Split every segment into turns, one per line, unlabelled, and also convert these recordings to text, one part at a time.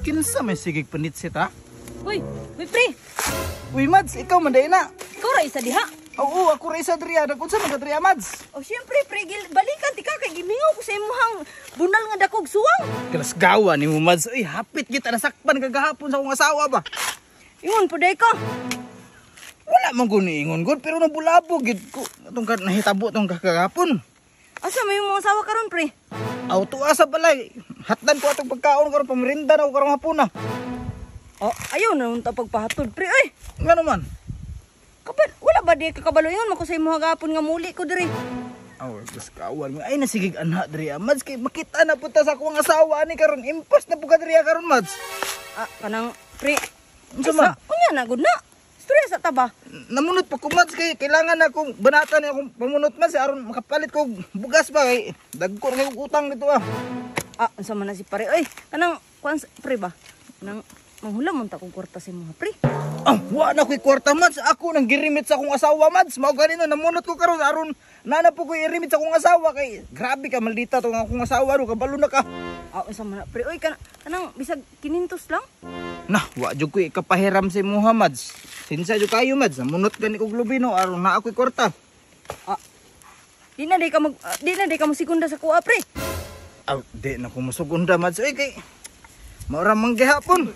Kinsa may sigig panitsit ha?
Uy, uy pre,
Uy Mads, ikaw man dai na.
ikaw ra isa diha.
Oo, ako ra isa diri. Nag-unsa man ka diri, Mads?
O siyempre pre, gil, balikan ti ka kay gimingaw ko sa imong bunal nga dakog suwang.
Kalasgawa ni mo, Mads. Uy, hapit kita nasakpan kagahapon sa akong asawa ba.
Ingon po day ka.
Wala man ko niingon gud pero nabulabog gid ko. Atong ka nahitabo tong kagahapon.
Asa may imong asawa karon pre?
Aw tuwa sa balay. Hatdan ko atong pagkaon karon, pamerinda na ko karong hapon na.
O, ayaw na unta pagpahatod pre ay.
Ngano man?
Kapal, wala ba di ka kabalo ingon man ko sa imong gahapon nga muli ko diri.
Aw, kalasgawan mo. Ay nasigig anha diri, Mads, kay makita na punta sa akong asawa ani karon. Impas na pud ka diri karon, Mads.
Ah, kanang pre.
Unsa man?
Unya na gud na. Istorya sa ta ba?
Namunot pa ko, Mads, kay kailangan na akong banatan ni akong pamunot, Mads, aron makapalit ko og bugas ba kay dagko na kay og utang dito ah.
Ah, unsa man na si pare oy. Kanang kuan pre ba? Kanang manghula man ta kong kwarta sa imong pre.
Ah, wa na ko'y kwarta, Mads. Ako nang girimit sa akong asawa, Mads. Mao gani no namunot ko karon aron nana po ko irimit sa akong asawa kay grabe ka maldita tong akong asawa ro kabalo na ka.
Ah, unsa man na pre oy, kanang bisag 500 lang.
Nah, wa jud ko'y ikapahiram sa imuha, Mads. Sinsa jud kayo, Mads. Namunot gani kog lubino aron na ako'y kwarta.
Ah. Di na di ka mosigunda sa kuha pre.
Aw, di na ko musugunda, Mads. Uy, kay maura man gihapon.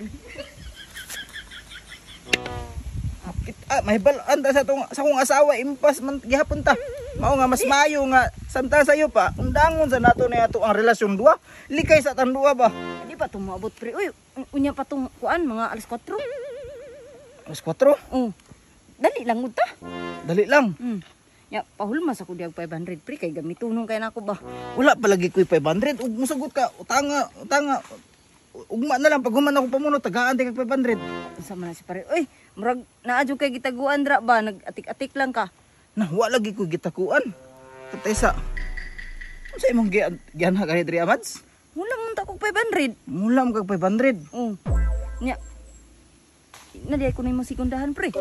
Kita, mahibal-an ta sa tong sa akong asawa impas man gihapon ta. Mao nga mas maayo nga samtang sayo pa undangon sa nato na ato ang relasyon duha. Likay sa tan duha ba.
Di pa tumuabot pre. Uy, unya pa tong kuan mga alas 4.
Alas 4.
Oh. Dali lang gud ta.
Dali lang.
Ya, pahulma sa ko diag 500 pre kay gamitunong kay nako ba.
Wala pa lagi ko'y 500. Ug musagot ka utanga, utanga. Ugma na lang pag human ako pamunot tagaan di kag 500.
Unsa man na si pare. Uy, murag naa jud kay gitaguan dra ba, nag-atik-atik lang ka.
Nah, wa lagi ko'y gitakuan. Katay sa unsa imong gianha gani diri, Mads?
Wala man ta kog 500.
Mula mo kag 500.
Oh. Nya. Na di ko na imong segundahan pre.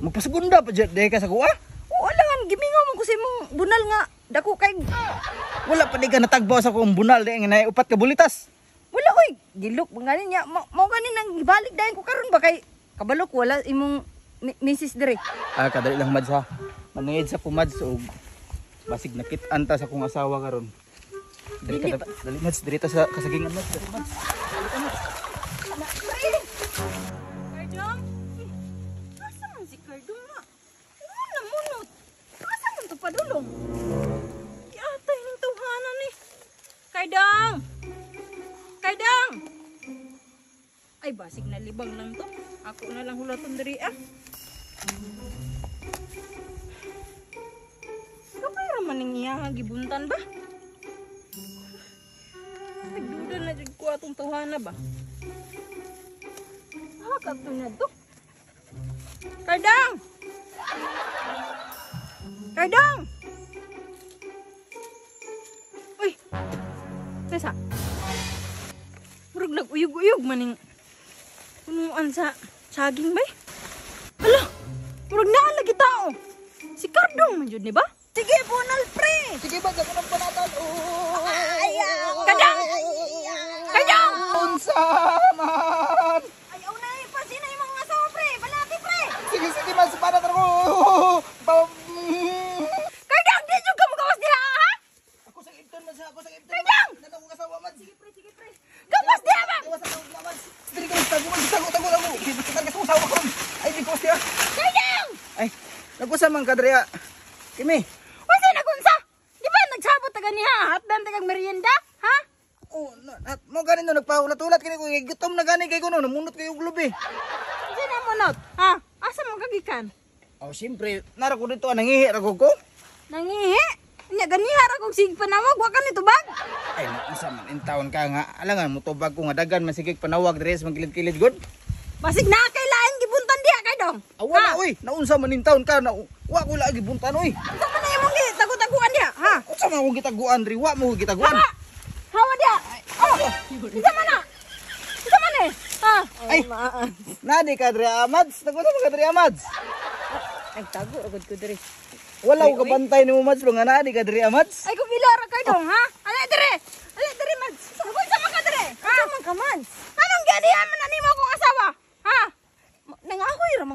Magpasugunda pa jud di ka sa kuha.
Oo, alangan gimingaw man ko sa imong bunal nga dako kay
Wala pa di ka natagbaw sa akong bunal di nga naay upat ka bulitas.
Wala oy, gilok man gani niya. Mao gani nang gibalik dayon ko karon ba kay kabalo ko wala imong misis dire.
Ah, kadali lang, Mads ha. Mangayad sa ko, Mads, og basig nakit-an ta sa akong asawa karon. Dali ka, dali Mads, diri ta sa kasagingan, Mads, dali Mads.
Kardong? Asa man si Kardong na? Ano munot? Asa man to padulong? Yatay ning tawhana ni. Kardong! Kardong! Ay, basig na libang lang to. Ako na lang hulaton diri ah. Kapay ra man ning iya gibuntan ba? Nagduda na jud ko atong tawhana ba? Ah, kadto na to. Kardang! Kardang! Uy! Nasa? Murag nag-uyog-uyog maning punuan sa saging bay. Hala! Murag naa lagi tao. Si Kardong man jud ni ba? Sige, bunal pre!
Sige ba, ako ng panatan. Oh.
Kardang! Kardang!
Unsa man?
Ayaw na ipansin na yung mga asawa pre! Balati pre!
Sige, sige Mads, panatan ko.
Kardang! Di jud ka magawas diha ha?
Ako sa Ibton, Mads, ako sa Ibton.
Kardang!
Nana akong asawa, Mads. Sige
Pre, sige pre. Gawas diha ba?
Gawas ako, Mads. Diri ka, tago, Mads, tago, tago, tago. Sige, basta ka sa asawa karon. Ay, di ko siya.
Kardang!
Ay, nagusa man ka diri. Kimi.
Unsa nagunsa? Di ba nagsabot ta ganiha? Hatdan ta kag merienda? Ha?
Oh, na, mo gani no nagpahulat-ulat kini ko gutom na gani kay ko no namunot kayo og lubi.
Unsa na munot? Ha? Asa man kagikan?
Oh, siyempre, nara ko dito nangihi ra ko ko.
Nangihi? Nya ganiha ra kog sig panawag, wa ka ni tubag.
Ay, unsa man in taon ka nga alangan mo tubag ko nga dagan man sige panawag diri sa magkilid-kilid gud.
Basig na kay lain gibuntan diha kay dong.
Ah, wala oy, naunsa man in taon ka na wa ko lagi buntan oy.
Unsa man na imong gitago-taguan diha? Ha?
Unsa man akong gitaguan diri, wa mo ko gitaguan.
Hawa! Hawa diha. Oh. Unsa man na? Unsa man eh? Ha?
Ay, nani ka diri, Mads? Nagunsa man ka diri, Mads?
Nagtago ra gud ko diri.
Wala ko kabantay nimo, Mads, nga nani ka diri, Mads.
Ay, kung ila ra kay dong, ha? Ala dire. Ala dire, Mads. Unsa man ka dire? Ha? Unsa man ka, Mads?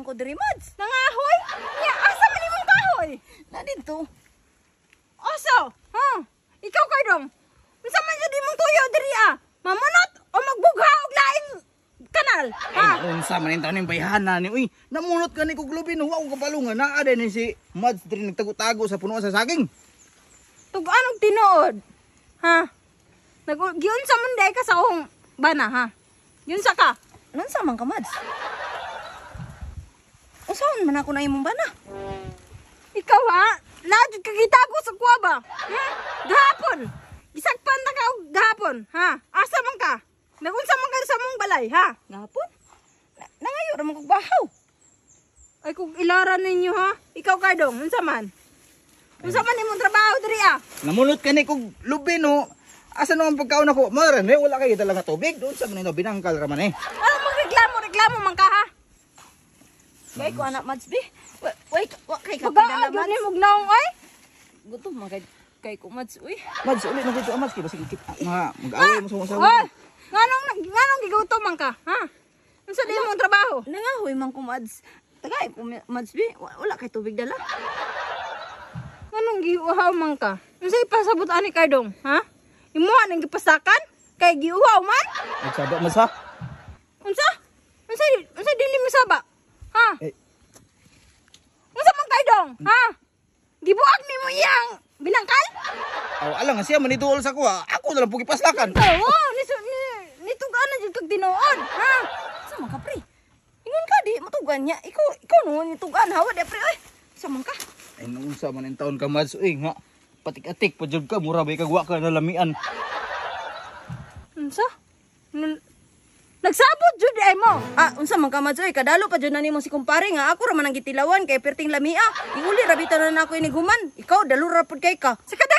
man ko diri, Mads.
Nangahoy? Nya, asa man imong kahoy?
Na dito.
Asa? Ha? Ikaw, Kardong. Unsa man jud imong tuyo diri ah? Mamunot o magbugha og laing kanal? Ha?
Ay, unsa man taon ning bayhana ni. Uy, namunot ka ni kog lubin, wa ko kabalo nga naa din ni si Mads diri nagtago-tago sa punuan sa saging.
Tug-an og tinuod. Ha? Nag giunsa man day ka sa akong bana ha? Giunsa ka?
Nansa man ka, Mads? Unsaon man ako na imong bana?
Ikaw ha? Naa jud ka gitago sa kuwa ba? Hmm? Gahapon. Gisakpan na ka og gahapon, ha? Asa man ka? Nagunsa man ka sa mong balay, ha?
Gahapon? Nangayo ra man kog bahaw.
Ay kung ilaran ninyo ha. Ikaw, Kardong, unsa man? Unsa man imong trabaho diri ah?
Namunot ka ni kog lubin ho. Asa no ang pagkaon ako? Mara ne, wala kay dala nga tubig. Doon sa man ino binangkal ra man eh.
Ano magreklamo, reklamo man ka ha?
Kay ko anak, Mads bi. Wa wa kay ka
Magaa
pidala,
gyud
Mads.
ni mong naong ay.
Gutom man kay ko, Mads, uy.
Mads, uli na dito, Mads, kay basig ikit nga mag-away mo sa akong asawa.
Hoy, nganong gigutom man ka, ha? Unsa di imong trabaho?
Nangahoy man ko, Mads. Tagay ko, Mads bi. Wala kay tubig dala.
Nganong giuhaw man ka? Unsa ipasabot ani Kardong, ha? Imuha nang gipasakan kay giuhaw man?
Nagsaba Mads ha.
Unsa? Unsa dili mo saba? Ha?
Eh.
Unsa man Kardong, ha? Gibuag nimo iyang binangkal?
Aw, alang nga siya maniduol sa kuha. Ako na lang po gipaslakan.
Oo, ni ni nitugaan na jud kag tinuod, ha?
Sa man ka, pre? Ingon ka di matugan niya. Ikaw no nitugan hawa di pre oy. Sa man ka?
Ay, naunsa man ang taon ka, Mads, uy nga. Patik-atik pa jud ka, mura ba ikagwa ka na lamian.
Unsa? Nagsabot jud ay mo.
Ah, unsa man ka, Mads oy, kadalo pa jud na nimo si kumpare nga ako ra man ang gitilawan kay perting lamia. Iuli ra bitaw na nako iniguman. Ikaw dalo ra pud kay ka.
Sa kada